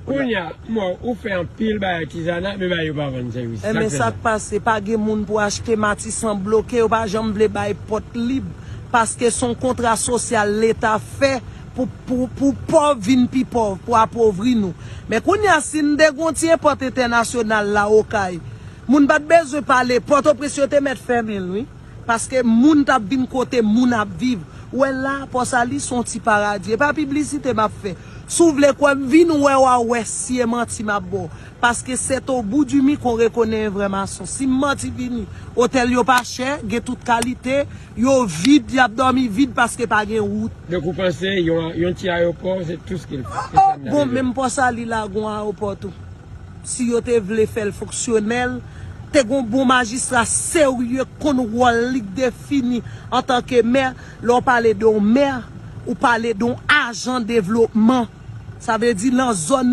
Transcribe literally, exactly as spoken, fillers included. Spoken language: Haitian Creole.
Kounye a, mwen, ou fè anpil bagay atizana, men bagay yo pa vann sèvis. Enben, sa k pase? Pa gen moun pou achte, Matisan bloke, yo pa janm vle bay pòt lib, paske se yon kontra sosyal Leta fè pou, pou, pou pòv vin pi pòv, pou apovri nou. Men kounye a, si n te gen yon ti èpòt entènasyonal la, Okay, moun pa t bezwen pale, Pòtoprens yo te mèt fèmen l, wi. Paske moun t ap vin kote moun ap viv. Ou wè la, Pòsali se yon ti paradi. E pa piblisite m ap fè. Si w vle kwè m, vin wè, w a wè si e manti m ap ba w. Paske c'est au bout du mi qu'on reconnaît un vrai maçon. Si m manti vini, otèl yo pa chè, gen tout kalite, yo vid, y ap dòmi vid paske pa gen wout. Donk ou panse yon, yon ti ayewopò, se tou ce qu'il faut. Oh, bon, menm Pòsali la, gen yon ayewopò tou. Si yo te vle fè l fonksyonèl, te gon bon majistra serye k konn wòl li k defini antanke mè. Lè w pale de yon mè, ou pale de yon ajan devlopman. Sa vle di nan zòn